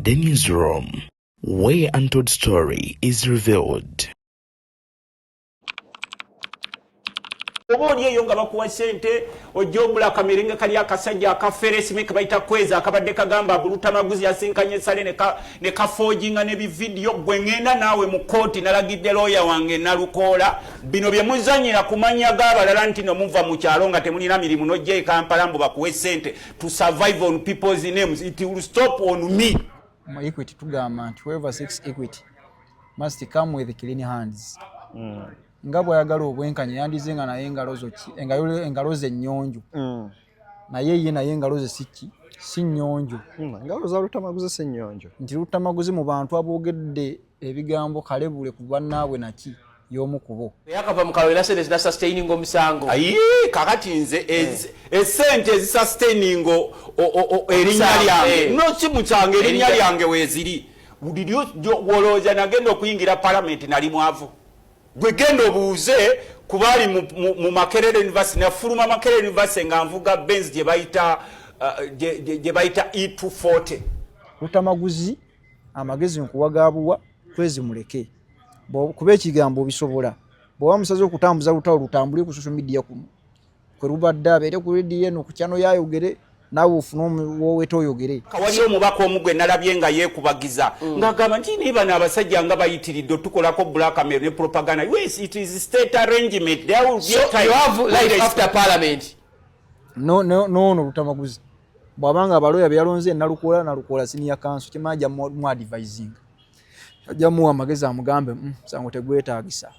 Beyond the Newsroom, where untold story is revealed. Oba oli eyo nga bakuwa sente ojja ogula akamere nga kali akasajja akaferesime kebayita kweza akabadde kagamba Lutamaguzi yasinkanye sale ne kafoojinga ne bividiyo. Gwe ngenda naawe mu kooti, nalagidde looya wange Nalukoola. Bino bye muzanyira ku mannya g'abalala nti no muva mu kyalo nga temulina mirimu, n'ojja e Kampala mbu bakuwe sente to survive on people's names. It will stop on me. Mu Equity tugamba nti whoever seeks equity must come with clean hands. Nga bw'ayagala obwenkanya, yandize nga naye engalo zo engalo ze nnyonjo. Naye ye naye engalo ze siki si nnyonjo. Engalo za Lutamaguzi si nnyonjo. Nti Lutamaguzi mu bantu aboogedde ebigambo kalebule ku bannaabwe naki y'omu kubo. Yakava mu kalolo, sente zina sustaining omusango. Ayi, kakati nze esente ezisustaining erinnya lyange, no si musango, erinnya lyange weeziri. Wolowooza nagenda okuyingira palamenti nali mwavu? Gwe genda obuuze kubaali mu Makerere University. Nafuluma Makerere University nga nvuga Benz gye bayita E240. Lutamaguzi, amagezi nkuwa gabuwa kwezi, muleke kuba ekigambo obisobola. Bw'oba musaze okutambuza lutalo, lutambule ku social media kuno kwe lubadde, abeere ku rediyo eno, ku kyano yayogere, naawe ofune wooweta oyogere. Waliyo omubaka omu gwe nalabye nga yeekubagiza ng'agamba nti naye bano abasajja nga bayitiridde otukolako blackmail ne propaganda. Yes, it is state arrangement. There will be a time. You have life after parliament. No, no, no, Lutamaguzi bw'abanga abaloya be yalonze, Nalukoola, Nalukoola senior counsel, kimanyi ajja mu advising, ajja muwa amagezi amugambe, musango tegwetaagisa."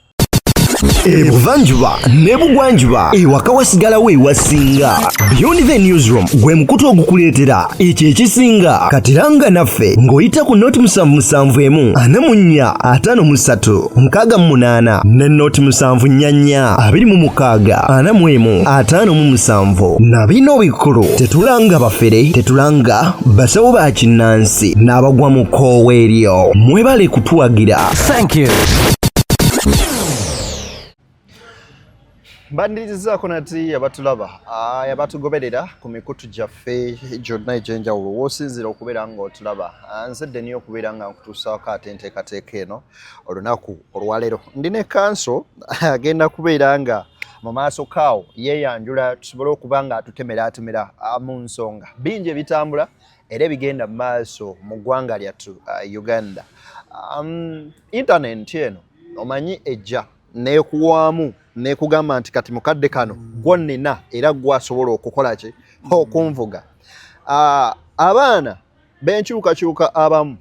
Ebuvanjuba ne bugwanjuba, ewaka wasigalawo ewasinga. Beyond the Newsroom gwe mukutu ogukuleetera ekyo ekisinga. Katiranga naffe ng'oyita ku 077 44 53 68 ne 074 26 41 57. Na bino bikulu: tetulanga bafere, tetulanga basawo ba kinnansi n'abagwa mu kkoowa eryo. Mwebale kutuwagira. Thank you. Mbanirizaako nati abatulaba, abatugoberera ku mikutu gyaffe gyonna egy'enjawulo w'osinzira okubeera ng'otulaba. Nze Ddeni okubeera nga nkutuusaako ate enteekateeka eno olunaku olwaleero. Ndi ne counsel, agenda kubeera nga mu maaso kaawo yeeyanjula tusobole okuba nga atutemeratemera mu nsonga bingi ebitambula era ebigenda mu maaso mu ggwanga lyattu Uganda. Internet eno omanyi ejja neekuwaamu nekugamba nti kati mukadde kano gwo nnina era gwasobola okukola ki okunvuga. Abaana b'enkyukakyuka abamu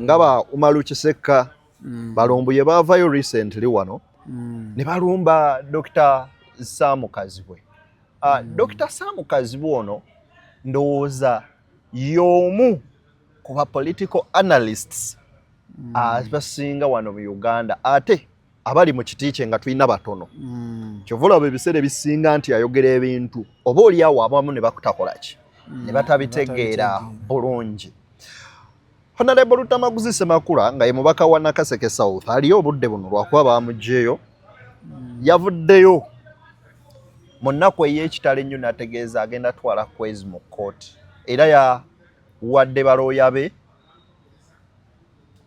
nga ba Umaru Kisekka Balumbuye baavayo recently wano ne balumba Dr. Sam Kazibwe. Dr. Sam Kazibwe ono ndowooza y'omu ku ba political analysts abasinga wano mu Uganda, ate abali mu kiti kye nga tulina batono. Kyova olaba ebiseera ebisinga nti ayogera ebintu oba oli awo abamu ne bakutakola ki ne batabitegeera bulungi. Honorable Lutamaguzi Ssemakula nga ye mubaka wa Nakaseke South aliyo obudde buno lwakuba bamuggyeyo, yavuddeyo mu nnaku ey'ekitalo ennyo n'ategeeza agenda twala Kwezi mu kkooti, era yawadde balooya be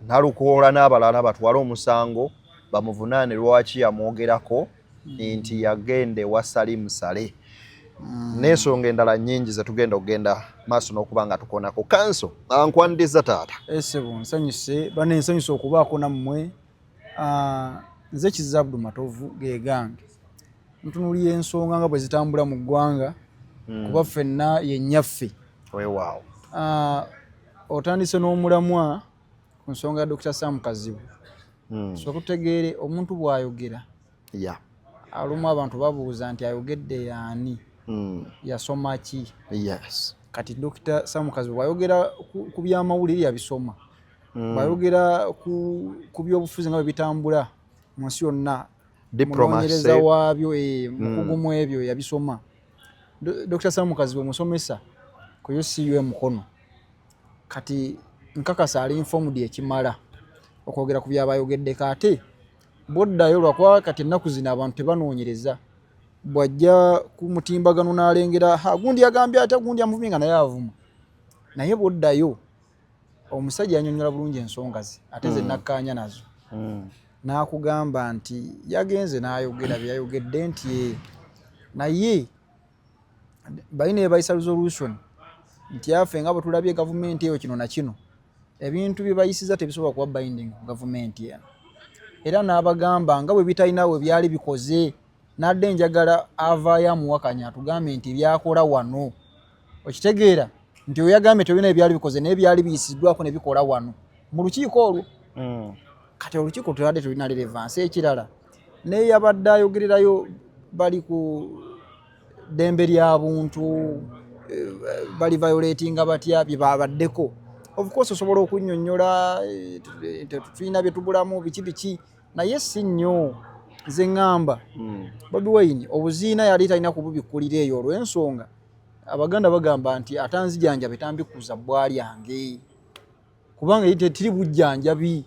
Nalukoola n'abalala batwale omusango bamuvunaane lwaki yamwogerako nti yagenda ewa Salim Saleh n'ensonga endala nnyingi zetugenda okugenda maaso n'okuba nga tukonako. Counsel, nkwaniriza taata. Esebo, nsanyuse bane, nsanyuse okubaako nammwe. Nze Kiza Abdu Matovu gegange. Ntunuulira ensonga nga bwe zitambula mu ggwanga kuba ffenna yennyaffe. Weewaawo. Otandise n'omulamwa ku nsonga ya Dr. Sam Kazibwe. So tutegeere omuntu bw'ayogera, alumu abantu babuuza nti ayogedde yaani, yasoma ki? Kati Dr. Sam Kazibwe bw'ayogera ku byamawulire yabisoma, bw'ayogera ku byobufuzi nga bwe bitambula mu nsi yonna, Diplomacy. Munoonyereza waabyo, mukugu mu ebyo, yabisoma. Dr. Sam Kazibwe musomesa ku UCU e Mukono. Kati nkakasa ali informed ekimala okwogera ku byaba ayogeddeko. Ate bw'oddayo, lwakuba kati ennaku zino abantu tebanoonyereza, bw'ajja ku mutimbagano n'alengera, "Ha, gundi yagambye atya, gundi amuvumye," nga naye avuma. Naye bw'oddayo Omusajja yanyonyola bulungi ensonga ze, ate ze nakkaanya nazo. N'akugamba nti yagenze n'ayogera bye yayogedde nti naye balina ebayisa resolution nti affe nga bwe tulabye gavumenti eyo kino na kino, ebintu bye bayisiza tebisobola kuba binding ku gavumenti eno. Era n'abagamba nga bwe bitalina we byali bikoze. Nadde njagala avaayo amuwakanya, atugambe nti byakola wano. Okitegeera nti oyagambye tebirina ebyali bikoze, naye byali biyisiddwako ne bikola wano mu lukiiko olwo. Kati olukiiko tebadde tulina relevance. Ekirala, naye yabadde ayogererayo bali ku ddembe lya buntu, bali violatinga batya bye babaddeko. Of course osobola okunnyonnyola, tulina bye tubulamu, biki biki, naye si nnyo. Nze ŋŋamba Bobi Wine obuziina yali talina kububikkulira eyo, olw'ensonga Abaganda bagamba nti atanzijanjabe tambikuza bbwa lyange, kubanga ye tetiri bujjanjabi.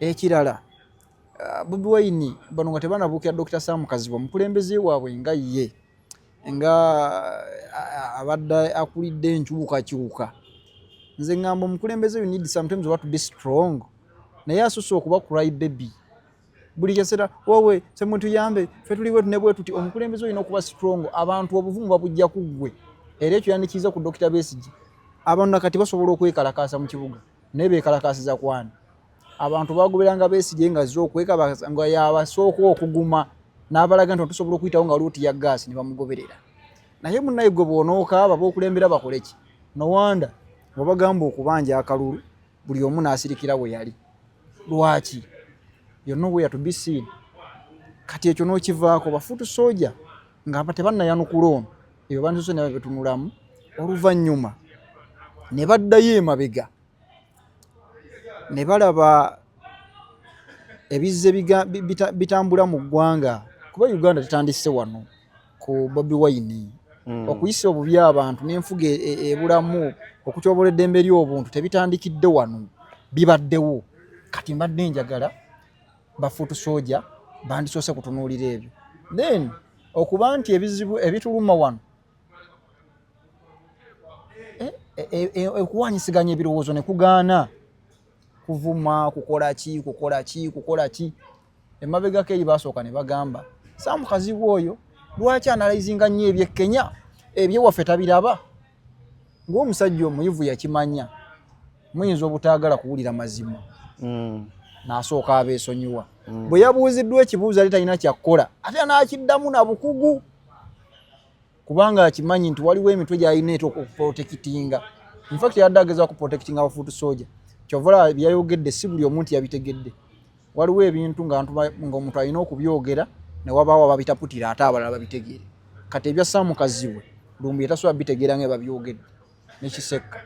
Ekirala, Bobi Wine bano nga tebanabuukira Dr. Sam Kazibwe, omukulembeze waabwe, nga ye nga abadde akulidde enkyukakyuka, nze ŋŋamba omukulembeze, you need sometimes what to be strong, naye asusse okuba cry baby buli kaseera. Wowe semutuyambe, ffe tuliwe ne bwe tuti. Omukulembeze olina okuba strong, abantu obuvumu babujja ku ggwe. Era ekyo yandikiiza ku Dr. Besigye. Abantu nakati basobola okwekalakaasa mu kibuga, naye beekalakaasiza kwani? Abantu bagoberanga Besigye nga azze okwekabasa, nga yabasooka okuguma n'abalaga nti tusobola okuyitawo nga waliwo tear gas, ne bamugoberera. Naye munnaye gwe bw'onookaaba, b'okulembera bakole ki? Nowanda bwebagamba okubanja akalulu, buli omu n'asirikira we yali. Lwaki? You're nowhere to be seen. Kati ekyo n'okivaako, ba foot soldier nga tebannayanukula ono, ebyo bandisose ne babitunulamu, oluvannyuma ne baddayo emabega ne balaba ebizze bitambula mu ggwanga, kuba Uganda tetandise wano ku Bobi Wine. Okuyisa obubi abantu n'enfuga ebulamu, okutyobola eddembe ly'obuntu, tebitandikidde wano, bibaddewo. Kati mbadde njagala ba foot soldier bandisoose kutunuulira ebyo, then okuba nti ebizibu ebituluma wano, okuwanyisiganya ebirowoozo ne kugaana, kuvuma, kukola ki, kukola ki, kukola ki. Emabegako eri basooka ne bagamba Sam Kazibwe oyo lwaki analyzinga nnyo ebyekenya, ebyewaffe tabiraba? Ng'omusajja omuyivu yakimanya muyinza obutaagala kuwulira mazima, n'asooka abeesonyiwa. Bwe yabuuziddwa ekibuuzo ali talina kyakkola, ate n'akiddamu na bukugu, kubanga akimanyi nti waliwo emitwe gy'alina eta okuprotectinga. In fact yadde agezaako kuprotectinga aba foot soldier. Kyova olaba byayogedde si buli omuntu yabitegedde. Waliwo ebintu ng'omuntu alina okubyogera ne wabaawo ababitaputira ate abalala babitegeere. Kati ebya Sam Kazibwe, Lumbuye tasobola bitegeera nga babyogedde nekisekka.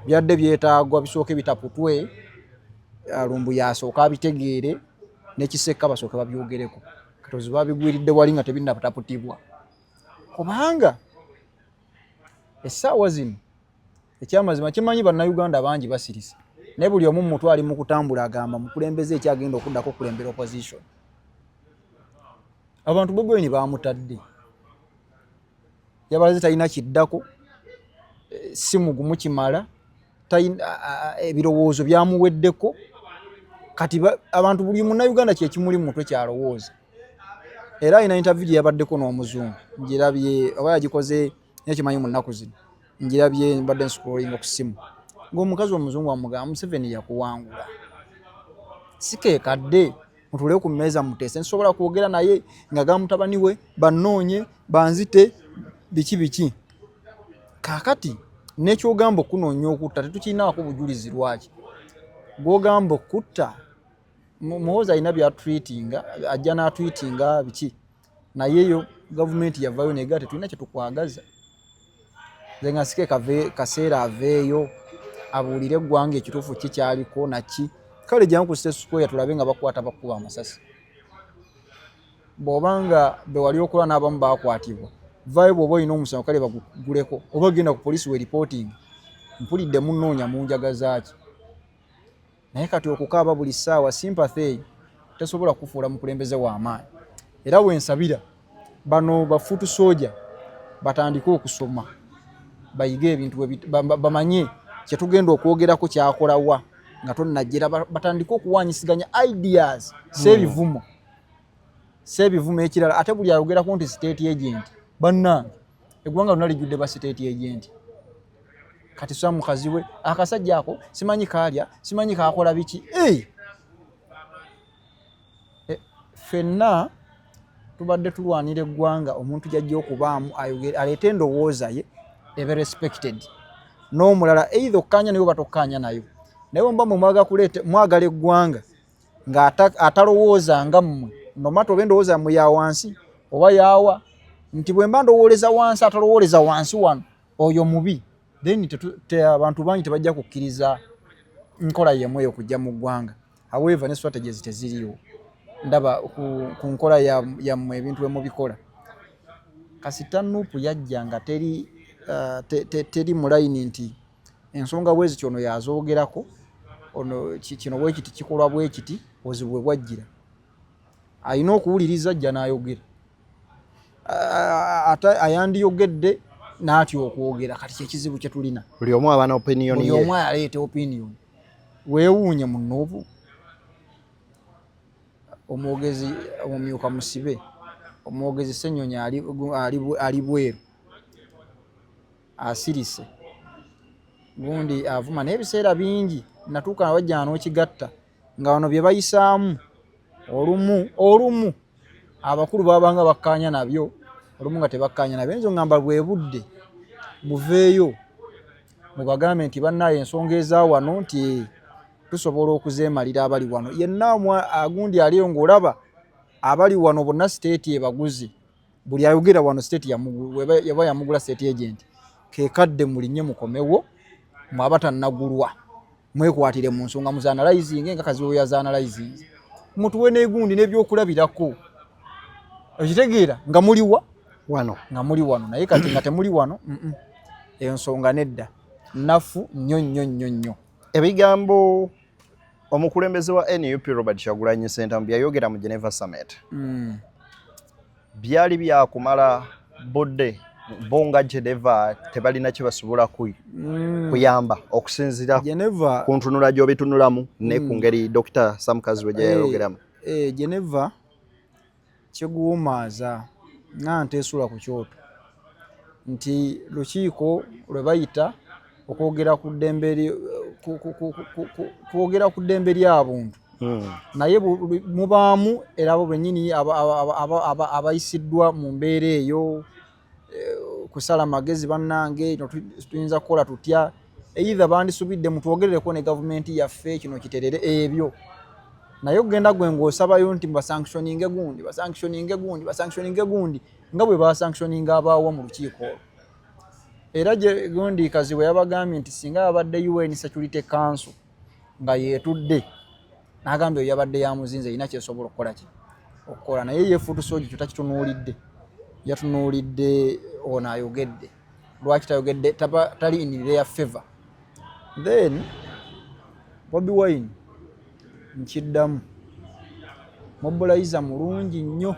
Byadde byetaagwa bisooke bitaputwe, Lumbuye asooke abitegeere, nekisekka basooke babyogereko. Kati ozi babigwiridde wali nga tebinnataputibwa, kubanga essaawa zino ekyamazima kimanyi Bannayuganda bangi basirise, naye buli omu mutwe ali mu kutambula agamba mukulembeze ekyagenda okuddako okulembera opposition. Abantu Bobi Wine bamutadde, yabalaze talina kiddako, si mugumu kimala, ebirowoozo byamuweddeko. Kati abantu buli Munnayuganda kyekimuli mu mutwe kyalowooza. Era alina interview gye yabaddeko n'omuzungu, ngirabye oba yagikoze nekimanyi mu nnaku zino, ngirabye mbadde nscrollinga ku ssimu, ng'omukazi omuzungu amugamba, "Museveni yakuwangula, si keekadde mutule ku mmeeza muteese, nsobola kwogera naye nga ga mutabani we bannoonye banzite biki biki." Kaakati n'ekyogamba okunoonya okutta tetukirinaako bujulizi. Lwaki gwogamba okutta? Muhoozi alina byatweetinga, ajja n'atweetinga biki, naye yo gavumenti yavayo nega tetulina kyetukwagaza. Nze nga sike kaseera aveeyo abuulire eggwanga ekituufu ki kyaliko naki. Kale jangu ku State Square tulabe nga bakwata bakuba amasasi. Bw'obanga be wali okola n'abamu bakwatibwa, vaayo bw'oba olina omusango, kale baguguleko, oba genda ku poliisi we reporting, mpulidde munnoonya munjagazaaki. Naye kati okukaaba buli ssaawa, sympathy eyo tesobola kufuula mukulembeze w'amaanyi. Era wensabira bano ba foot soldier batandike okusoma, bayige ebintu, bamanye Kyetugenda okwogerako kyakolawa nga tonnajjera, batandike okuwanyisiganya ideas, si ebivumo, si ebivumo. Ekirala ate, buli ayogerako nti state agent, bannange, eggwanga lyonna lijjudde ba state agent. Kati sa mukazi we akasajja ako simanyi kaalya, simanyi kakola biki. Hey! Ffenna tubadde tulwanira eggwanga, omuntu gyajja okubaamu ayogere, aleete endowooza ye ebe respected n'omulala, either okkaanya naye oba tokkaanya nayo. Naye bwe muba mwe mwagala kuleeta, mwagala eggwanga nga atalowooza nga mmwe, nomata oba endowooza yammwe ya wansi oba yawa, nti bwe mba ndowooleza wansi, atalowooleza wansi wano oyo mubi, then abantu bangi tebajja kukkiriza nkola yemu eyo kujja mu ggwanga. However, ne strategies teziriiwo. Ndaba ku nkola yammwe, ebintu bwe mubikola, kasita NUP yajja nga teri teri mu layini nti ensonga bwe ziti ono yazoogerako, ono kino bwe kiti kikolwa bwe kiti. Obuzibu bwe bwajjira, alina okuwuliriza ajja n'ayogera. Ate ayandiyogedde n'atya okwogera. Kati kyekizibu kye tulina. Buli omu aba n'opinion Buli ye. omu aleeta opinion. Weewuunye mu NUP, omwogezi omumyuka musibe, omwogezi Ssenyonyi ali bweru asirise, gundi avuma. Naye ebiseera bingi natuuka wajja n'okigatta nga bano bye bayisaamu, olumu olumu abakulu babanga bakkaanya nabyo, olumu nga tebakkaanya nabyo. Nzo ngamba bwe budde muveeyo mubagambe nti bannaaye, ensonga eza wano nti tusobola okuzeemalira. Abali wano yenna agundi aliyo ng'olaba abali wano bonna state ebaguze. Buli ayogera wano state yaba yamugula, state agent. Kekadde mulinye mukomewo, mwaba tannagulwa mwekwatire mu nsonga, muzanalyzing nga Kazibu yazanalyzing, mutuwe n'egundi n'ebyokulabirako. Okitegeera nga muliwa wano, nga muli wano. Naye kati nga temuli wano, ensonga nedda nafu nnyo nnyo nnyo nnyo. Ebigambo omukulembeze wa NUP Robert Kyagulanyi Ssentamu byayogera mu Geneva Summit byali byakumala budde, bo nga Geneva tebalina kye basobola kuyamba okusinziira Geneva ku ntunula gy'obitunulamu ne ku ngeri Dr. Sam Kazibwe gye yayogeramu. Geneva kiguumaaza nga nteesula ku kyoto nti lukiiko lwe bayita okwogera ku ddembe kwogera ku ddembe ly'abuntu, naye mubaamu era abo bennyini abayisiddwa mu mbeera eyo kusala magezi. Bannange, ino tuyinza kukola tutya? Either bandisubidde mutwogerereko ne gavumenti yaffe kino kiterere ebyo. Naye okugenda gwe ng'osabayo nti basanctioninge gundi, basanctioninge gundi, basanctioninge gundi, nga bwe basanctioninga abaawa mu lukiiko olwo. Era gye gundi Kazibwe yabagambye nti singa yabadde UN Security Council nga yeetudde, n'agambye oyo yabadde yamuzinze, erina kyesobola okukola ki okukola. Naye ye foot soldier kyo takitunuulidde, yatunuulidde ono ayogedde. Lwaki tayogedde? Tali in their favor. Then Bobi Wine, nkiddamu, mobilizer mulungi nnyo,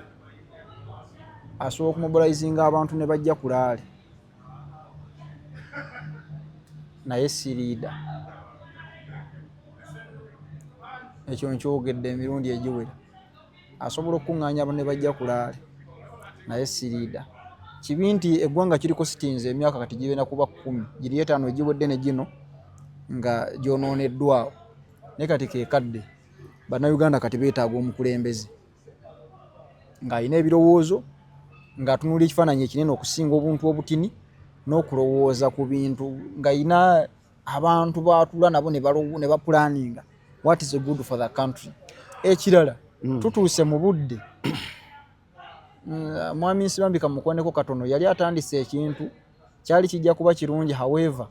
asobola okumobilizinga abantu ne bajja ku rally, naye si leader. Ekyo nkyogedde emirundi egiwera. Asobola okukuŋŋaanya abantu ne bajja ku rally, naye si leader. Kibi nti eggwanga kiriko sitinze emyaka kati gigenda kuba 10, giri 5 egiwedde ne gino nga gyonooneddwawo. Naye kati kekadde Bannayuganda kati beetaaga omukulembeze ng'alina ebirowoozo, ng'atunuulira ekifaananyi ekinene okusinga obuntu obutini, n'okulowooza ku bintu, ng'alina abantu baatula nabo ne bapulaninga what is good for the country. Ekirala, tutuuse mu budde, Mwami Nsibambi kamukwaneko katono, yali atandise ekintu kyali kijja kuba kirungi. However,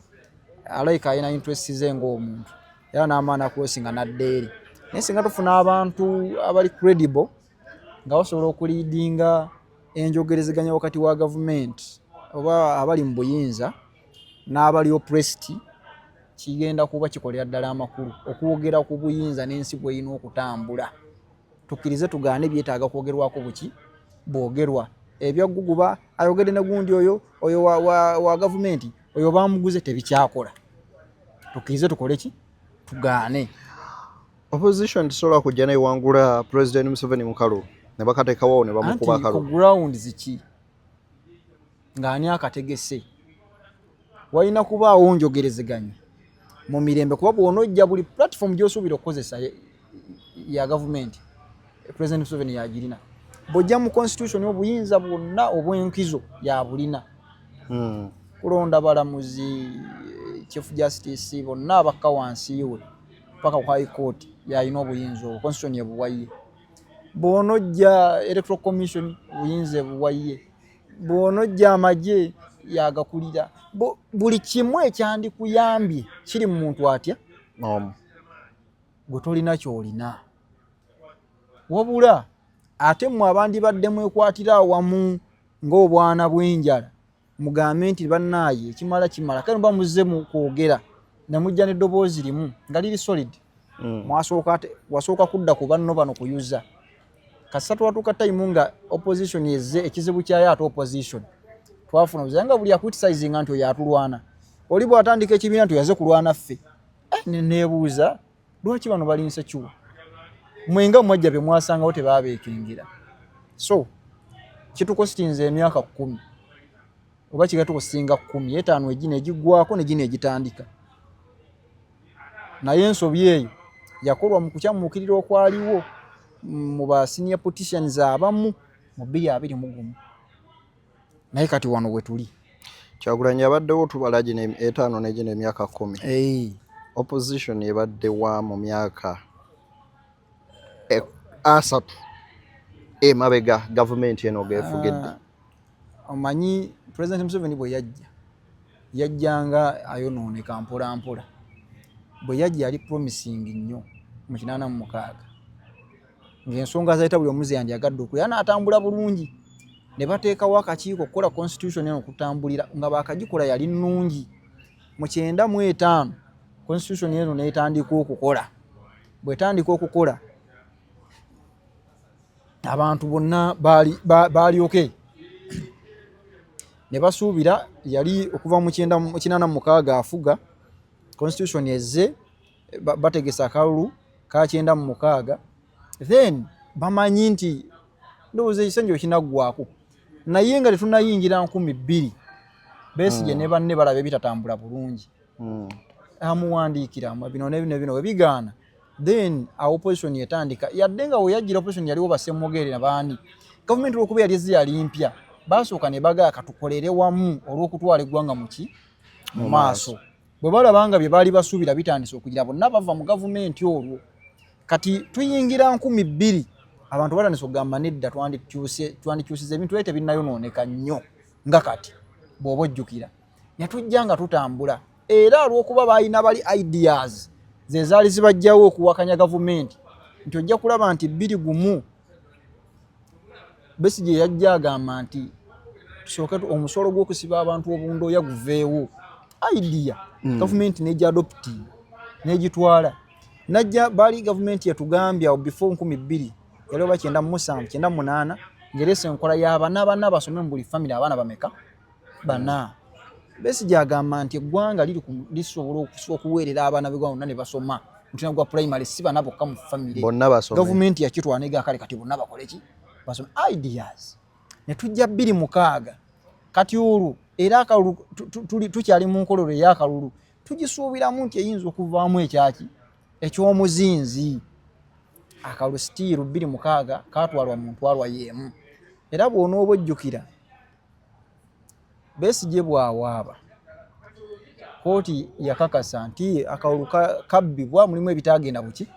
alayika alina interest ze ng'omuntu era n'amaana kwosinga nadda eri. Naye singa tufuna abantu abali credible nga basobola okuleadinga enjogerezeganya wakati wa gavumenti oba abali mu buyinza n'abali oppressed, kigenda kuba kikolera ddala amakulu okwogera ku buyinza n'ensi bw'erina okutambula. Tukkirize tugaane, byetaaga kwogerwako buki bwogerwa. Ebyaguguba ayogedde ne gundi oyo wa gavumenti oyo bamuguze, tebikyakola. Tukkirize tukole ki? Tugaane. Opposition tisobola kujja newangula President Museveni mu kalulu ne bakateekawo ne Anti bamukuba ku akalulu. ground ziki ng'ani akategese? Walina kubaawo njogerezeganya mu mirembe, kuba bw'onojja buli platform gy'osuubira okukozesa ya gavumenti, President Museveni yagirina. Bw'ojja mu constitution, obuyinza bwonna obw'enkizo yabulina. Kulonda balamuzi, chief justice, bonna abakka wansi we paka ku high court, yalina obuyinza obwo, constitution ebuwaye. Bw'onojja electoral commission, obuyinza ebuwaye. Bw'onojja amagye, yagakulira. Buli kimu ekyandikuyambye kiri mu muntu atya? Omu. Gwe tolina kyolina. Wabula ate mmwe abandibadde mwekwatira awamu ng'obwana bw'enjala, mugambe nti bannaaye ekimala kimala. Kale muba muzze mu kwogera ne mujja n'eddoboozi limu nga liri solid. Mwasooka wasooka kudda ku banno bano kuyuza. Kasita twatuuka time nga opposition ezze, ekizibu kyayo ate opposition twafuna obuzibu nga buli acriticinga nti oyo atulwana, oli bw'atandika ekibiina nti oyaze kulwana ffe. Neebuuza lwaki bano bali insecure? Mwenga mwajja bye mwasangawo tebaabeekengera. So kitukositinze emyaka 10 oba kiga tukusinga 10, 5 egino egiggwako ne gino egitandika. Naye ensobi eyo yakolwa mu kukyamuukirira okwaliwo mu ba senior politicians abamu mu 2021, naye kati wano we tuli. Kyagulanyi abaddewo tubala gino 5 n'egino emyaka 10. Opposition ebadde wa mu myaka 30 emabega gavumenti eno geefugidde? Ah, omanyi President Museveni bwe yajja, yajjanga ayonooneka mpola mpola. Bwe yajja yali promising nnyo mu 86, ng'ensonga zayita buli omuze yandyagadde okulya n'atambula bulungi, ne bateekawo akakiiko okukola constitution eno okutambulira nga baakagikola yali nnungi. Mu 95 constitution eno n'etandika okukola. Bw'etandika okukola, abantu bonna baali okay, ne basuubira yali okuva mu 86 afuga, constitution ezze, bategesa akalulu ka 96, then bamanyi nti ndowooza ekisanja okinaggwako, naye nga tetunayingira 2000, Besigye ne banne balaba ebitatambula bulungi. Amuwandiikira bino ne bino bino, webigaana, then awo opposition etandika. Yadde nga weyajjira opposition yaliwo, basemogere nabaani, gavumenti olwokuba yali ezze yali mpya, basooka ne bagaa katukolere wamu olw'okutwala eggwanga muki mu maaso. Bwe balaba nga bye baali basuubira bitandise okugira, bonna bava mu gavumenti. Olwo kati tuyingira 2000, abantu batandise okugamba nedda, twandikyusiza ebintu, naye tebinnayonooneka nnyo nga kati. Bw'oba ojjukira ne tujja nga tutambula, era olw'okuba balina bali ideas ze zaali zibajjawo okuwakanya gavumenti, nti ojja kulaba nti 2001 Besigye yajja agamba nti tusooke omusolo gw'okusiba abantu obundooya guveewo. Idea gavumenti nejja adopting negitwala. Najja baali gavumenti yatugambye awo before 2000 yali oba 97, 98, ng'ereese enkola y'abana bana basome mu buli family. Abaana bameka? Bana. Besigye agamba nti eggwanga liri lisobola okuweerera abaana b'eggwanga bonna ne basoma mutina gwa primary, si bana bokka mu family. Bonna basome. Gavumenti yakitwala nega kale kati bonna bakole ki? Basome. Ideas ne tujja 2006. Kati olwo era akalulu tukyali mu nkololo ey'akalulu, tugisuubiramu nti eyinza okuvaamu ekyaki ekyomuzinzi. Akalulu still 2006 katwalwa mu ntwalwa y'emu. Era bw'onooba ojjukira, Besigye bw'awaaba, kooti yakakasa nti akalulu kabbibwa, mulimu ebitaagenda buki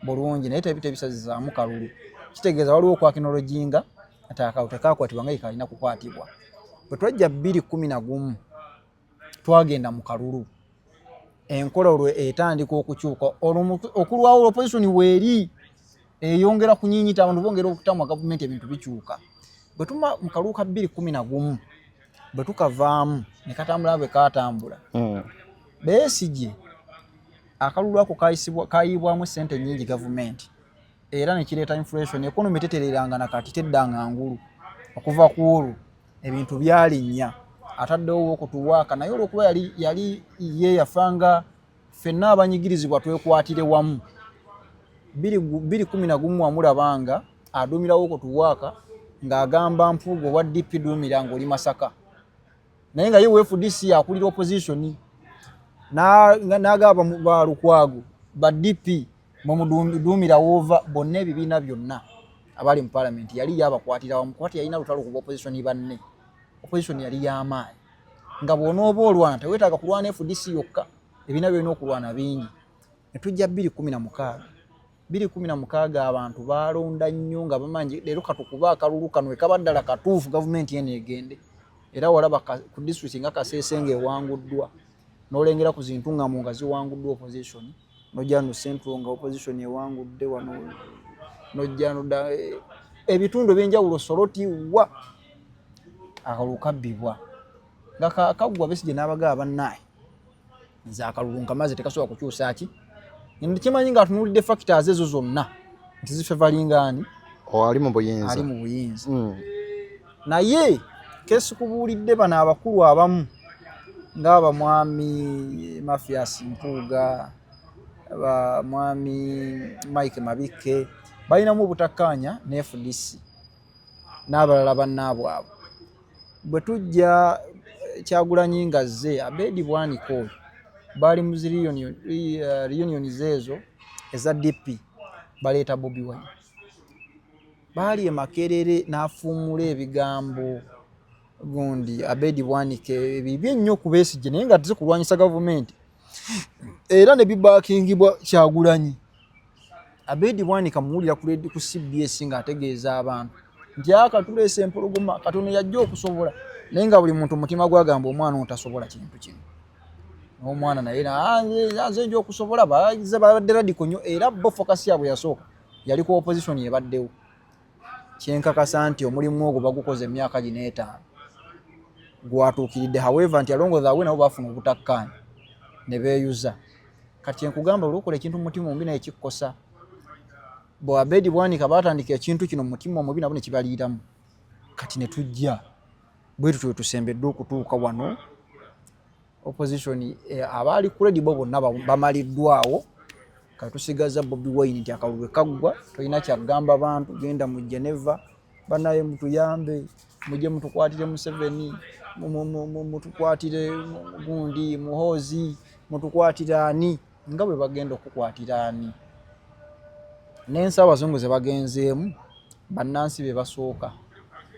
bulungi, naye tebisazizaamu kalulu. Kitegeeza waliwo okwacknowledginga ati akalulu tekakwatibwa nga kalina kukwatibwa. Bwe twajja 2011, twagenda mu kalulu, enkola olwo etandika okukyuka. Olwo okulwawo opposition weeri eyongera kunyinyita, abantu bongera okutamwa gavumenti, ebintu bikyuka. Bwe tuma mu kalulu ka 2011, bwe tukavaamu ne katambula bwe katambula, Besigye akalulu ako kayibwamu sente nnyingi gavumenti, era nekireeta inflation, economy tetereranga nakati teddanga ngulu. Okuva ku olwo ebintu byalinnya, ataddewo okutuwaaka, naye olwokuba yali ye yafanga. Ffenna abanyigirizibwa twekwatire wamu. 2011 wamulaba nga aduumirawo kutuwaaka ng'agamba Mpuuga owa DP, duumira ng'oli Masaka, naye nga ye wa FDC akulira opposition, n'agamba ba Lukwago ba DP mwemuduumira woova. Bonna ebibiina byonna abali mu parliament yali yabakwatira wamu, kuba teyalina lutalo ku opposition banne. Opposition yali y'amaanyi nga bw'onooba olwana teweetaaga kulwana FDC yokka, ebibiina byolina okulwana bingi. Ne tujja 2016. 2016 abantu balonda nnyo nga bamanyi leero katukuba akalulu kano ekaba ddala katuufu, gavumenti eno egende. Era walaba ku district nga Kasese nga ewanguddwa, n'olengera ku zintuŋŋamu nga ziwanguddwa opposition, nojja no Central nga opposition ewangudde wano, nojja nodda ebitundu ebyenjawulo, Soroti wa akalulu kabbibwa nga kaggwa. Besigye n'abagaba, bannaaye, nze akalulu nkamaze, tekasobola kukyusa ki. Kimanyi nga atunuulidde factors ezo zonna nti zifavouringa ani? Ali mu buyinza. Ali mu buyinza. Naye kesikubuulidde bano abakulu abamu ng'abamwami Mathias Mpuuga, bamwami Mike Mabikke, balinamu obutakkaanya ne FDC n'abalala bannaabwe abo. Bwe tujja Kyagulanyi nga zze, Abedi Bwanika oyo baali mu zi reunions ezo eza DP, baleeta Bobi Wine, baali e Makerere, n'afuumula ebigambo gundi Abedi Bwanika ebibi ennyo ku Besigye, naye nga tezikulwanyisa gavumenti, era ne bibackingibwa Kyagulanyi. Abedi Bwanika muwulira ku radio, ku CBS, ng'ategeeza abantu nti aka tuleese empologoma, katono yajja okusobola, naye nga buli muntu mutima gwagamba omwana ono tasobola kintu kino n'omwana naye nze nja okusobola. Baze babadde radical nnyo, era bo focus yaabwe yasooka yali ku opposition ebaddewo. Kyenkakasa nti omulimu ogwo bagukoze emyaka gino 5 gwatuukiridde. However, nti along the way nabo bafuna obutakkaanya ne beeyuza. Kati enkugamba, olwokola ekintu mu mutima omubi naye kikkosa. Bwe Abedi Bwanika batandika ekintu kino mu mutima omubi, nabo ne kibaliiramu. Kati ne tujja bwe tutyo tusembedde okutuuka wano, opposition abaali credible bonna bamaliddwawo. Kati tusigaza Bobi Wine nti akalulu bwe kaggwa tolina kyagamba bantu, genda mu Geneva, banaye mutuyambe, mujje mutukwatire Museveni, mutukwatire gundi Muhoozi, mutukwatire ani, nga bwe bagenda okukwatira ani. N'ensi abazungu ze bagenzeemu, bannansi be basooka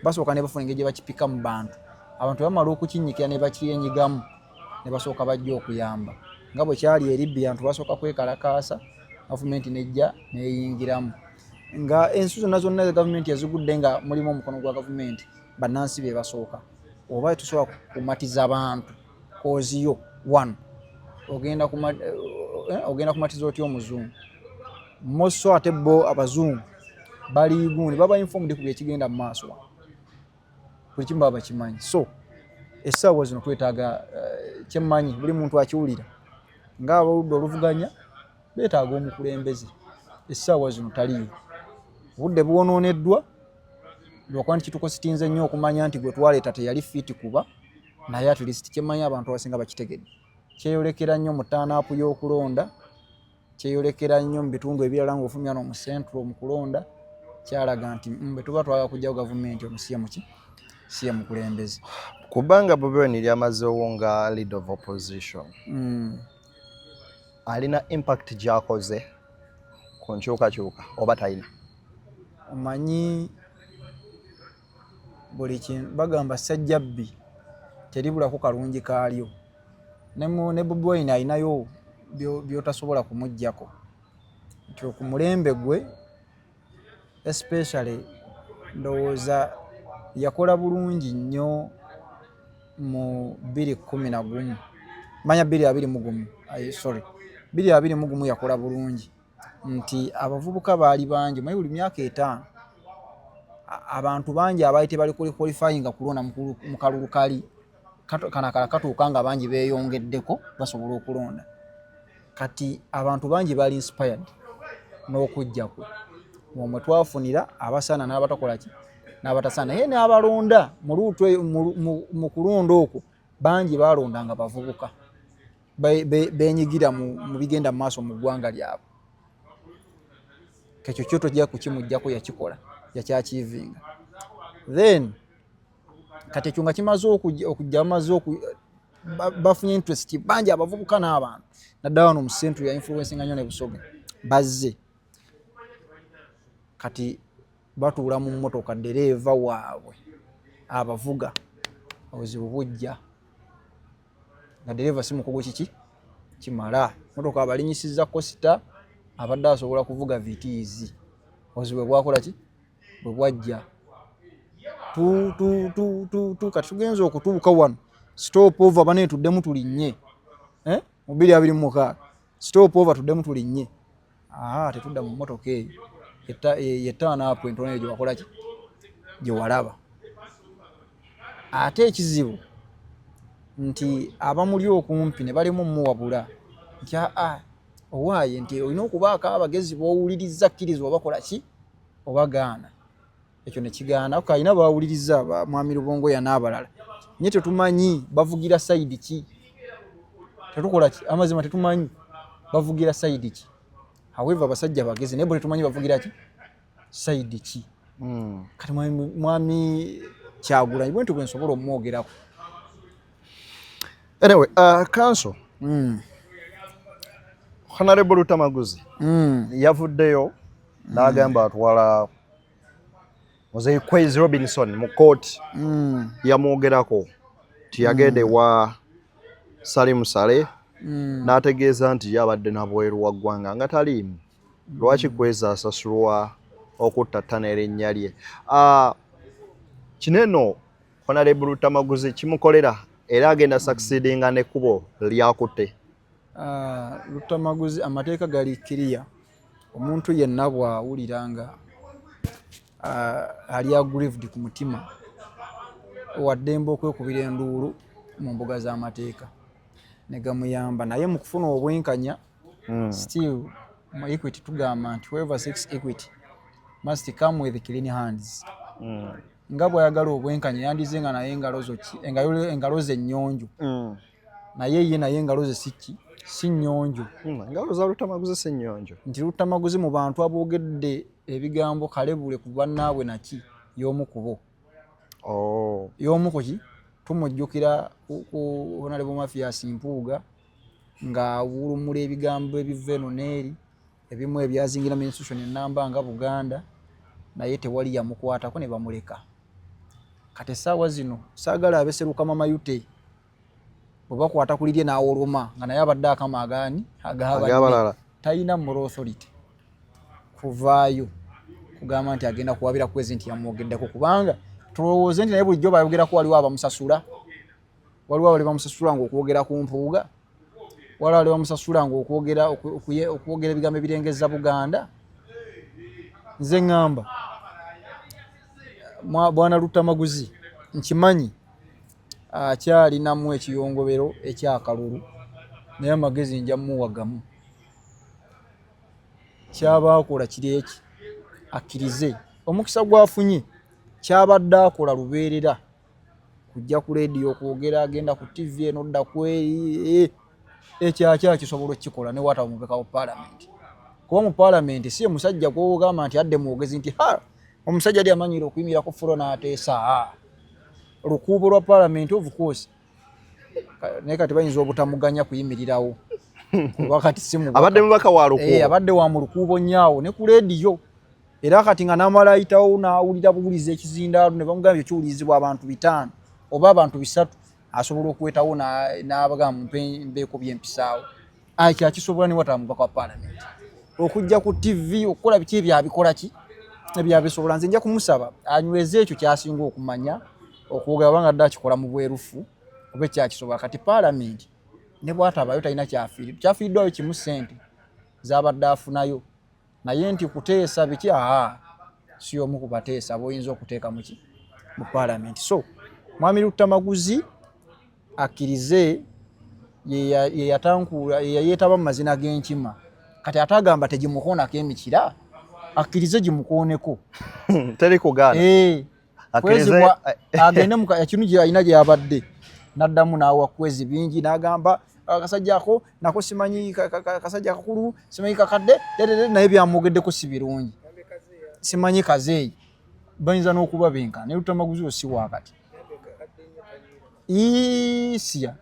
basooka ne bafuna engeri gye bakipika mu bantu. Abantu bamala okukinnyikira ne bakyenyigamu ne basooka bajja okuyamba, nga bwe kyali e Libya, nti basooka kwekalakaasa, gavumenti nejja neyingiramu. Nga ensi zonna zonna gavumenti ezigudde nga mulimu omukono gwa gavumenti, bannansi be basooka. Oba tusobola kumatiza bantu koziyo wano, ogenda kumatiza otya omuzungu moso? Ate bo abazungu bali gundi, baba informed ku byekigenda mu maaso wano, buli kimu baba bakimanyi. So essaawa zino twetaaga kyemmanyi buli muntu akiwulira ng'abaludde oluvuganya beetaaga omukulembeze. Essaawa zino taliyo, obudde bwonooneddwa lwakuba nti kitukositinze nnyo okumanya nti gwe twaleeta teyali fit kuba naye. At least kyemmanyi abantu abasinga bakitegedde, kyeyolekera nnyo mu turn-up y'okulonda, kyeyolekera nnyo mu bitundu ebirala ng'ofumya no mu Central mu kulonda, kyalaga nti bwe tuba twagala kugyawo gavumenti ono siye muki, siye mukulembeze. Kubanga Bobi Wine lyamazeewo nga leader of opposition, alina impact gy'akoze ku nkyukakyuka oba talina? Omanyi buli kintu bagamba sajjabbi teribulako kalungi kaalyo. Ne Bobi Wine alinayo by'otasobola kumuggyako nti ku mulembe gwe especially ndowooza yakola bulungi nnyo mu 2011, manya 2021, sorry, 2021 yakola bulungi nti abavubuka baali bangi. Manyi buli myaka 5 abantu bangi abaali tebali qualifyinga kulonda mu kalulu kali kano akala katuuka nga bangi beeyongeddeko basobola okulonda. Kati abantu bangi bali inspired n'okujja kwe, omwe twafunira abasaana n'abatakola ki n'abatasaana, naye n'abalonda mu luutu mu kulonda okwo bangi balonda nga bavubuka. Benyigira mu bigenda mu maaso mu ggwanga lyabwe. Kekyo kyo tojja kukimugjako, yakikola, yakyachievinga. Then kati ekyo nga kimaze okujja, bamaze bafunye interest bangi, abavubuka n'abantu, naddala wano mu central ya influencinga nnyo ne Busoga, bazze kati batuula mu mmotoka, ddereeva waabwe abavuga. Obuzibu bujja nga ddereeva si mukugu. Kiki kimala motoka abalinyisiza coaster, abadde asobola kuvuga Vitz. Obuzibu bwe bwakola ki, bwe bwajja tu tu tu tu tu. Kati tugenza okutuuka wano, stop over, bane tuddemu tulinnye, eh? Mu 2026, stop over, tuddemu tulinnye. Aha, tetudda mu mmotoka eyo yetaano apo entono eyo gye wakola ki, gye walaba. Ate ekizibu nti abamuli okumpi ne balemu muwabula nti aa, owaaye, nti olina okubaako abagezi b'owuliriza, kkiriza oba kola ki oba gaana. Ekyo ne kigaana. Alina bawuliriza, Mwami Lubongoya n'abalala, naye tetumanyi bavugira side ki. Tetukola ki, amazima tetumanyi bavugira side ki. However, abasajja bagezi, naye bo tetumanyi bavugira ki, side ki. Kati Mwami Kyagulanyi, bwe nti bwe nsobola omwogerako. Anyway, counsel Honorable Lutamaguzi yavuddeyo n'agamba atwala Muzeyi Kwezi Robinson mu kooti. Yamwogerako nti yagenda ewa Salim Saleh n'ategeeza nti ye abadde nabweru wa ggwanga nga taliimu, lwaki Kwezi asasulwa okuttattana erinnya lye? Kino eno Honorable Lutamaguzi kimukolera era agenda succeedinga n'ekkubo lyakutte. Lutamaguzi, amateeka gali kiriya. Omuntu yenna bw'awulira nga ali aggrieved ku mutima, waddembe okwekubira enduulu mu mbuga z'amateeka ne gamuyamba. Naye mu kufuna obwenkanya, still mu equity tugamba nti whoever seeks equity must come with clean hands. Nga bw'ayagala obwenkanya, yandize nga naye engalo zo engalo ze nnyonjo. Naye ye naye engalo ze si ki, si nnyonjo. Engalo za Lutamaguzi si nnyonjo. Nti Lutamaguzi mu bantu aboogedde ebigambo kalebule ku bannaabwe, naki y'omu ku bo. Oh. Y'omu ku ki, tumujjukira ku Honorable Mathias Mpuuga ng'awulumula ebigambo ebiva eno n'eri, ebimu ebyazingira mu institution enamba nga Buganda, naye tewali yamukwatako ne bamuleka. Kati essaawa zino saagala abeserukama mayute bwe bakwata ku lirye n'awoloma nga naye abadde akama agaani Ag'abalala. Agabanne. Talina moral authority kuvaayo kugamba nti agenda kuwabira Kwezi nti yamwogeddeko, kubanga tulowooze nti naye bulijjo bayogerako waliwo abamusasula, waliwo abali bamusasula nga okwogera ku Mpuuga, waliwo abali bamusasula nga okwogera ebigambo ebirengeza Buganda. Nze ŋŋamba Bwana Lutamaguzi, nkimanyi akyalinamu ekiyongobero ekyakalulu, naye amagezi nja muwagamu. Kyaba akola kiri eki, akkirize omukisa gwafunye. Kyabadde akola lubeerera kujja ku leediyo okwogera, agenda ku TV eno, dda kweri, ekyakya kisobola okukikola ne waataba mubaka wa paalamenti, kuba mu paalamenti si ye musajja gwogamba nti adde mwogezi nti ha, omusajja ali amanyire okuyimirira ku floor n'ateesa lukuubo lwa paalamenti. Of course, naye kati bayinza obutamuganya kuyimirirawo kuba kati si mubaka. Abadde mubaka wa Lukuubo. Eh, abadde wa mu lukuubo nyaawo ne ku leediyo, era kati nga n'amala ayitawo n'awulira buwuliza ekizindaalo ne bamugamba ekyo kiwulirizibwa abantu 5 oba abantu 3, asobola okwetawo n'abagamba mpe mbeeko byempisaawo. Ekyo akisobola ne wataba mubaka wa paalamenti. Okujja ku TV okukola biki ebyo abikola ki, ebyo abisobola. Nze nja kumusaba anyweze ekyo kyasinga okumanya okwogera, kubanga dde akikola mu bwerufu oba ekyakisobola. Kati paalamenti ne bwatabayo talina kyafiiriddwayo kimu, ssente zabadde afunayo. Naye nti kuteesa biki, aa, si omu ku bateesa boyinza okuteeka muki, mu paalamenti. So Mwami Luttamaguzi akkirize ye yatankuula, ye yeetaba mu mazina g'enkima. Kati ate agamba tegimukoonako emikira, akkirize gimukooneko. Teri kugaana. Eh, Akkirize. Kwezi agende mu ekinu gye alina gye yabadde n'addamu n'awa Kwezi bingi n'agamba Akasajja ako nako simanyi kasajja kakulu, simanyi kakadde, naye byamwogeddeko si birungi, simanyi kazeeyi, bayinza n'okuba benkana naye Lutamaguzi oyo si wakati isya.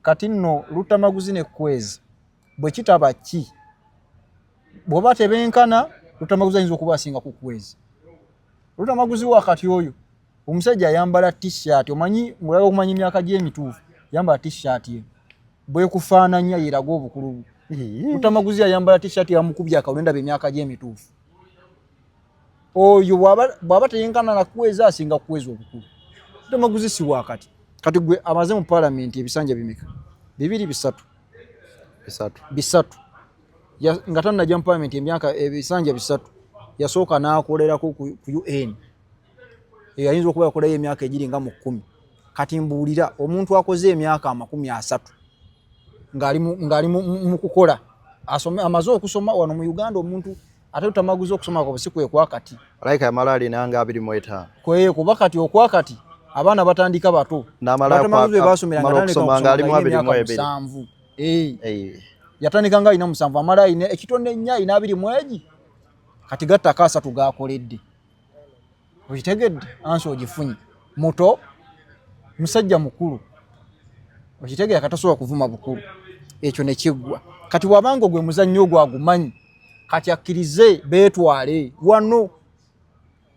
Kati nno Lutamaguzi ne Kwezi bwe kitaba ki, bw'oba tebenkana, Lutamaguzi ayinza okuba asinga ku Kwezi. Lutamaguzi wakati oyo omusajja ayambala t-shirt, omanyi ng'oyagala okumanya emyaka gy'emituufu, yambala t-shirt ye bwekufaananya yeraga obukulu bwe. Lutamaguzi ayambala t-shirt yamukubye akalulu, ndaba emyaka gy'emituufu. Oyo bw'aba teyenkana na Kwezi, asinga Kwezi obukulu. Lutamaguzi si wakati. Kati gwe amaze mu paalamenti ebisanja bimeka? Bibiri, bisatu? 3. 3. Nga tannajja mu paalamenti, emyaka ebisanja 3, yasooka n'akolerako ku UN. Eyo ayinza okuba yakolayo emyaka egiri nga mu 10. Kati mbuulira, omuntu akoze emyaka 30 ng'ali mu kukola, amaze okusoma wano mu Uganda, omuntu ate Lutamaguzi okusoma kwa si kwe kwakati. Alayika yamala alinanga 25. Kwe kuba kati okwakati abaana batandika bato. N'amala Lutamaguzi bwe basomera nga amala atandika okusoma okusoma ng'alimu ng'alina abiri mu emyaka ebiri. 7. Eh. Yatandika nga alina 7, amala alina ekitone ennya, alina 21. Kati gattako 30 gakoledde, okitegedde? Ansi ogifunye muto, musajja mukulu, okitegeera? Katasobola kuvuma bukulu, ekyo ne kiggwa. Kati wabanga gwe muzannyo ogwo agumanyi, kati akkirize beetwale wano,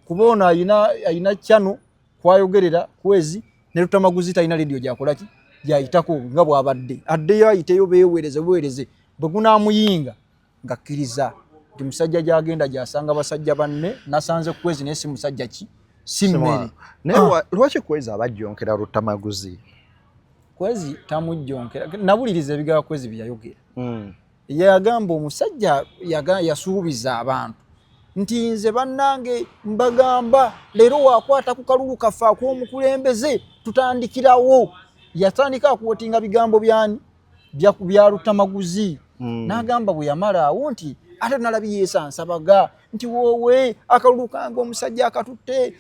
kuba ono ayina channel kwayogerera Kwezi, ne Lutamaguzi talina lediyo gyakolaki gyayitako nga bwabadde addeyo ayiteyo, beewereze buwereze. Bwe gunaamuyinga ng'akkiriza nti musajja gyagenda gyasanga basajja banne, nasanze Kwezi naye si musajja ki, si mmere. Naye lwaki Kwezi abajjonkera Lutamaguzi? Kwezi tamujjonkera, nabuliriza ebigambo Kwezi bye yayogera. Yagamba omusajja yasuubiza abantu nti nze bannange mbagamba leero wakwata ku kalulu kaffe ak'omukulembeze tutandikirawo. Yatandika akuwotinga bigambo byani? Bya Lutamaguzi. N'agamba bwe yamala awo nti ate nalabye yeesansabaga nti woowe akalulu kange omusajja akatutte,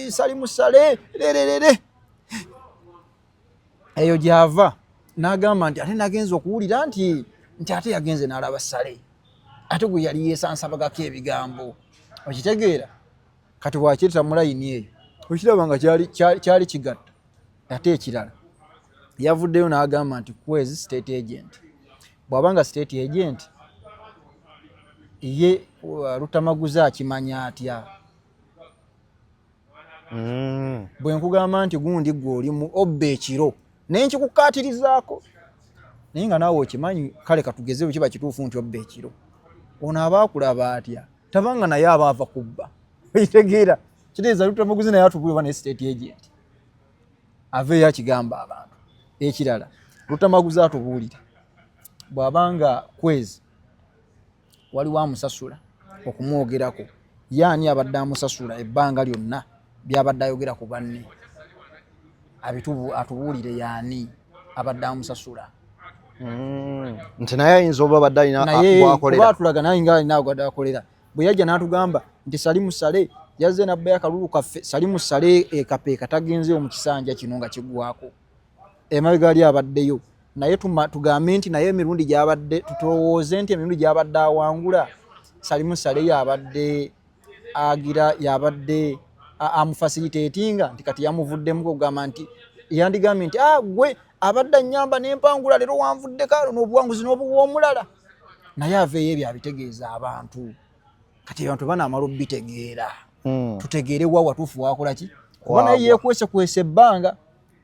Salimu Sale lererere. Eyo gyava n'agamba nti ate nagenza okuwulira nti ate yagenze n'alaba Sale ate gwe yali yeesansabagako ebigambo, okitegeera? Kati bwakireta mu layini eyo, okiraba nga kyali kigatta. Ate ekirala, yavuddeyo n'agamba nti Kwezi state agent. Bw'aba nga state agent, ye Lutamaguzi akimanya atya? Bwe nkugamba nti gundi gwe olimu obba ekiro naye nkikukaatirizaako, naye nga naawe okimanyi, kale katugeze bwe kiba kituufu nti obba ekiro, ono aba akulaba atya? Tabanga naye aba ava kubba, okitegeera? Kitegeeza Lutamaguzi naye atubule oba naye state agent, aveeyo akigamba abantu. Ekirala, Lutamaguzi atubuulire, bw'abanga Kwezi waliwo amusasula okumwogerako, yaani abadde amusasula ebbanga lyonna byabadde ayogera ku banne? Atubuulire yaani abadde amusasula. Nti naye ayinza oba badde alina Naye kuba gwakolera. Atulaga naye nga alina gwadde akolera. Bwe yajja n'atugamba nti Salimu Sale yazze nabbayo akalulu kaffe, Salimu Sale ekapeeka tagenzeeyo mu kisanja kino nga kiggwako, emabega ali abaddeyo naye, tugambe nti naye emirundi gyabadde, tutowooze nti emirundi gyabadde awangula, Salimu Sale yabadde agira yabadde amufacilitatinga, nti kati yamuvuddemu okugamba nti yandigambye nti ah, gwe abadde annyamba nempangula, leero wanvuddeko n'obuwanguzi n'obuwa omulala. Naye aveeyo ebyo abitegeeza abantu. Kati abantu banaamala obitegeera, tutegeere wa watuufu wakola ki, kuba naye Waagwa. yeekwesekwesa ebbanga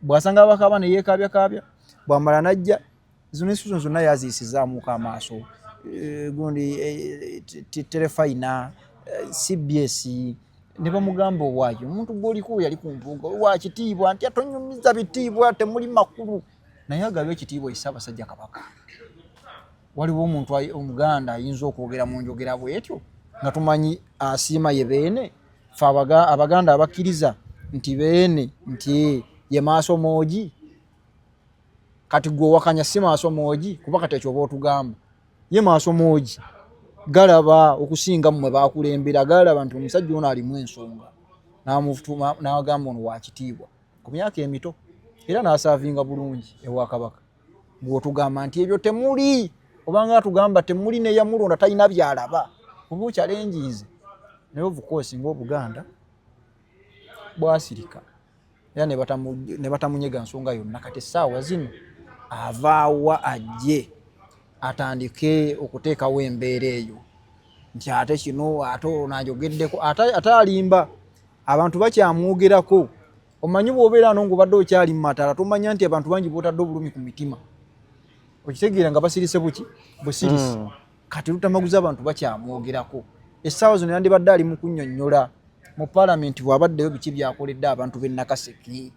bw'asanga abakaaba ne yeekabyakaabya, bw'amala najja zino institution zonna yaziyisizaamuko amaaso. Gundi terefayina, CBS, ne bamugamba owaayo omuntu gwoliko yali ku mpuuga wa kitiibwa nti atonyumiza bitiibwa temuli makulu, naye agabe ekitiibwa Ssaabasajja Kabaka. Waliwo omuntu omuganda ayinza okwogera mu njogera bwetyo nga tumanyi asiima ye beene? Fe abaganda abakkiriza nti beene nti ye maaso moogi, kati gwe owakanya si maaso moogi, kuba kati ekyo oba otugamba ye maaso moogi galaba okusinga mmwe bakulembera, galaba nti omusajja ono alimu ensonga, n'amutuma n'agamba ono wa kitiibwa ku myaka emito era n'asaavinga bulungi ewa Kabaka. Gw'otugamba nti ebyo temuli, obanga atugamba temuli neyamulonda talina byalaba, oba okyalenjinze. Naye of course ng'Obuganda bwasirika era ne batamunyega nsonga yonna. Kati essaawa zino avaawa ajje atandike okuteekawo embeera eyo nti ate kino ate ono ajogeddeko, ate alimba abantu bakyamwogerako. Omanyi bw'obeera ano ng'obadde okyali mu mataala, tomanya nti abantu bangi b'otadde obulumi ku mitima, okitegeera nga basirise buki busirisi. Kati Lutamaguzi abantu bakyamwogerako. Essaawa zino yandibadde ali mu kunnyonnyola mu paalamenti bw'abaddeyo biki byakoledde abantu b'e Nakaseke,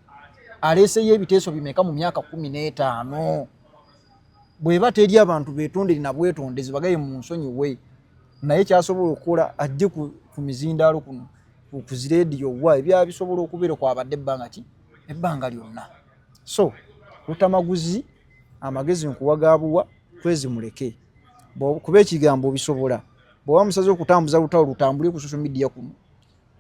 aleeseyo ebiteeso bimeka mu myaka 15. Bw'eba teri abantu beetondere na bwetondezi bagaye mu nsonyiwe, naye kyasobola okukola ajje ku mizindaalo kuno ku zireediyo wa ebya bisobola okubeera kwabadde ebbanga ki ebbanga lyonna. So Lutamaguzi amagezi nkuwa gabuwa, kwezi muleke kuba ekigambo obisobola. Bw'oba musaze okutambuza lutalo lutambule ku social media kuno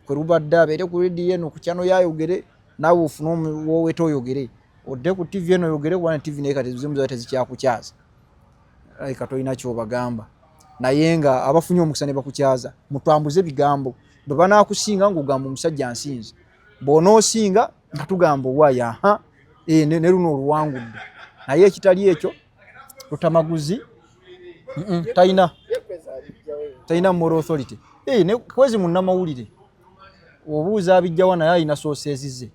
kwe lubadde, abeere ku rediyo eno ku kyano yayogere, naawe ofune wooweta oyogere, odde ku TV eno oyogere, kuba ne TV naye kati zimu ziba tezikyakukyaza, alabika tolina ky'obagamba. Naye nga abafunye omukisa ne bakukyaza, mutambuze ebigambo. Bwe banaakusinga ng'ogamba omusajja nsinze, bw'onoosinga nga tugamba owaayo aha ne luno oluwangudde. Naye ekitali ekyo Lutamaguzi talina moral authority. Ne Kwezi munnamawulire obuuza abijjawa, naye alina sources ze.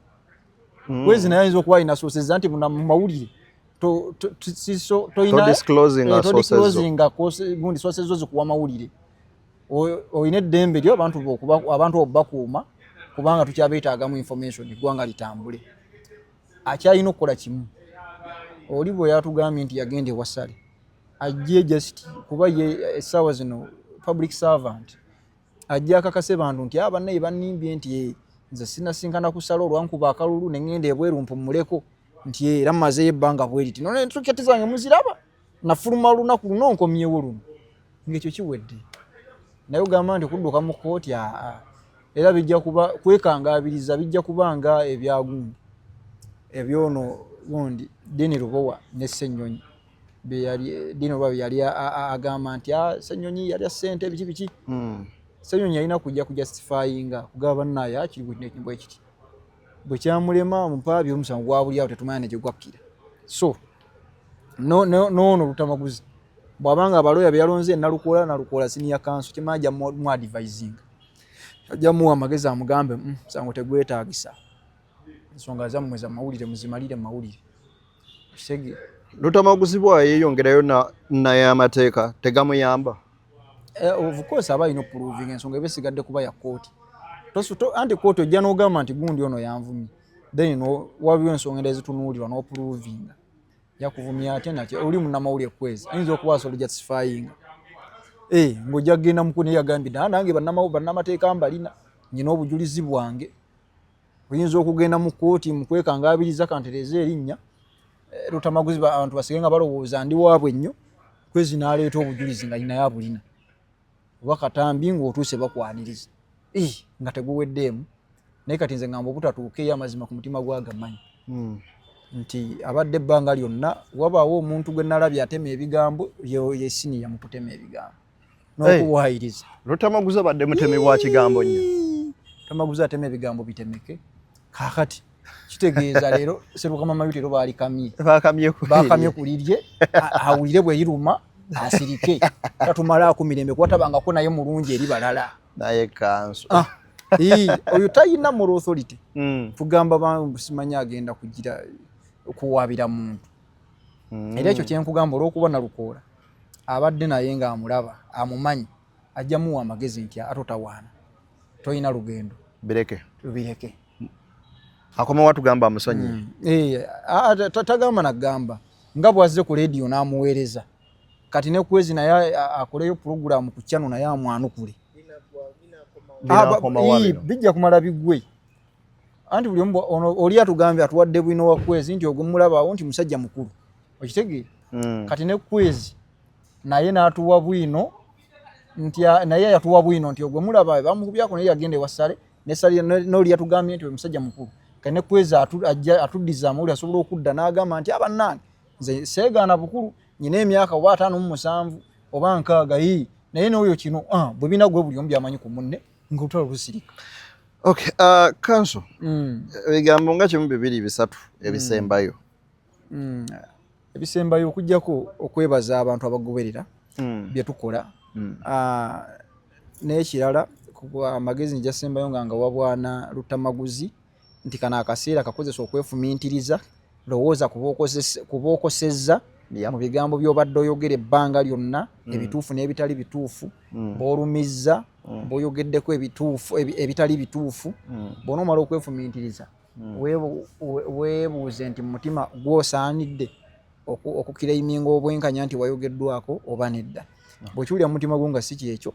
Kwezi naye ayinza okuba alina sources, anti mu mawulire todisclosinga gundi sources zo zikuwa mawulire. Olina eddembe lyo abantu obakuuma, kubanga tukyabeetaagamu information eggwanga litambule. Akyalina okukola kimu, oli bwe yatugambye nti yagenda ewasale, ajje just kuba ye essaawa zino public servant, ajje akakase bantu nti bannaye bannimbye nti nze sinasinkana kusala olwankuba akalulu ne ŋŋenda ebweru mpummuleko, nti era mmazeeyo ebbanga bwe riti nonentuketi zange muziraba, nafuluma lunaku luno nkomyewo luno, ng'ekyo kiwedde. Naye ogamba nti kudduka mu kkooti, aa era bijja kuba kwekangaabiriza, bijja kuba nga ebyagundi ebyono gundi Dini Lubowa ne Ssenyonyi Dini Lubowa yali agamba nti Ssenyonyi yalya ssente biki biki. Ssenyonyi yalina kujja kujustifyinga kugaba bannaye akiri bwe kiti bwe kyamulema mupaabi omusango gwa buli awo tetumanya ne gye gwakkira. So noono Lutamaguzi bw'abanga abaloya be yalonze Nalukoola senior counsel kimanyi ajja mu advisinga, ajja muwa amagezi amugambe musango tegwetaagisa, ensonga zammwe za mawulire muzimalire mawulire. Kisege Lutamaguzi bw'ayeeyongerayo naye amateeka tegamuyamba. Of course aba alina okuprovinga ensonga eba esigadde kuba ya kkooti. Anti kkooti ojja n'ogamba nti gundi ono yanvumye, then waliwo ensonga endala ezitunuulirwa n'oprovinga yakuvumya atya nakyo. Oli munnamawulire Kwezi ayinza okuba asobola justifyinga ng'ojja kugenda mukulu, naye yagambye nange bannamateeka mbalina, nyina obujulizi bwange. Oyinza okugenda mu kkooti mukwekangabiriza kantereze erinnya Lutamaguzi, abantu basige nga balowooza ndi waabwe nnyo, Kwezi n'aleeta obujulizi nga naye abulina, oba katambi ng'otuuse bakwaniriza nga teguweddeemu. Naye kati nze ngamba obutatuuka eyo amazima ku mutima gwagamanyi nti abadde ebbanga lyonna wabaawo omuntu gwe nalabye atema ebigambo, ye siniya mu kutema ebigambo n'okuwaayiriza. Lutamaguzi abadde mutemi wa kigambo nnyo. Lutamaguzi atema ebigambo bitemeke. Kaakati kitegeeza leero Serukama Mayuti ero baalikamye bakamye ku lirye, awulire bwe liruma asirike, tatumalaako mirembe kuba tabangako naye mulungi eri balala. Naye kanso oyo talina moral authority tugamba simanyi agenda kugira kuwaabira muntu. Era ekyo kyenkugamba, olw'okuba Nalukoola abadde naye ng'amulaba amumanyi, ajja muwa amagezi nti atotawaana, tolina lugendo, bireke bireke. Akomewo atugamba amusonyiye. Tagamba nagamba nga bwazze ku leediyo n'amuweereza, kati ne Kwezi naye akoleyo pulogulaamu ku channel naye amwanukule. Bijja kumala biggwe. Anti buli omu ono oli atugambye atuwadde bwino wa Kwezi nti ogwo mulabaawo nti musajja mukulu, okitegeera? Kati ne Kwezi naye n'atuwa bwino nti naye yatuwa bwino nti ogwe mulaba bamukubyako naye yagenda ewa Sale ne Sale n'oli yatugambye nti oyo musajja mukulu. Kati ne Kwezi ajja atuddiza amawulire, asobola okudda n'agamba nti abannange. Nze seegaana bukulu, nyina emyaka oba 57 oba 60, yi naye n'oyo kino bwe bina gwe buli omu byamanyi ku munne ng'olutalo lusirika. Okay, counsel, ebigambo nga kimu, bibiri, bisatu ebisembayo. Ebisembayo okuggyako okwebaza abantu abagoberera bye tukola. N'ekirala, amagezi njasembayo nga wabwana Lutamaguzi nti kano akaseera kakozesa okwefumintiriza, lowooza kuba okosezza mu bigambo by'obadde oyogera ebbanga lyonna, ebituufu n'ebitali bituufu, b'olumizza, b'oyogeddeko ebituufu, ebitali bituufu. Bw'onoomala okwefumintiriza, weebuuze nti mu mutima gw'osaanidde okuclaiminga obwenkanya nti wayogeddwako oba nedda. Bw'okiwulira mu mutima gwo nga si kyekyo,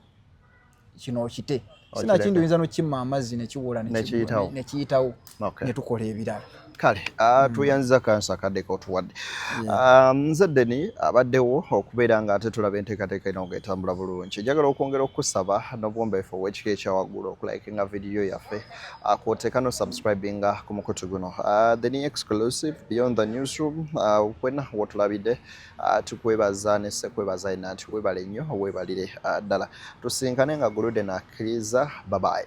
kino okite, sinakindi oyinza n'okimma amazzi nekiwola Nekiyitawo. nekiyitawo, ne tukola ebirala. Kale, tuyanziza counsel akadde kotuwadde. Nze Deni abaddewo okubeera nga ate tulaba enteekateeka eno ng'etambula bulungi. Njagala okwongera okusaba n'obuwombeefu obw'ekika ekyawaggulu okulikinga vidiyo yaffe, kwoteeka n'osubscribinga ku mukutu guno, The New Exclusive Beyond the Newsroom. Wena wotulabidde, tukwebaza ne sekwebaza ina nti weebale nnyo, weebalire ddala. Tusinkane nga gulude nakkiriza. Babaye.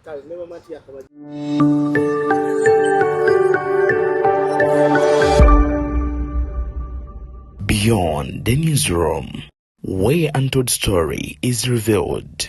Kale ne bamati akaba. Beyond the Newsroom, where untold story is revealed.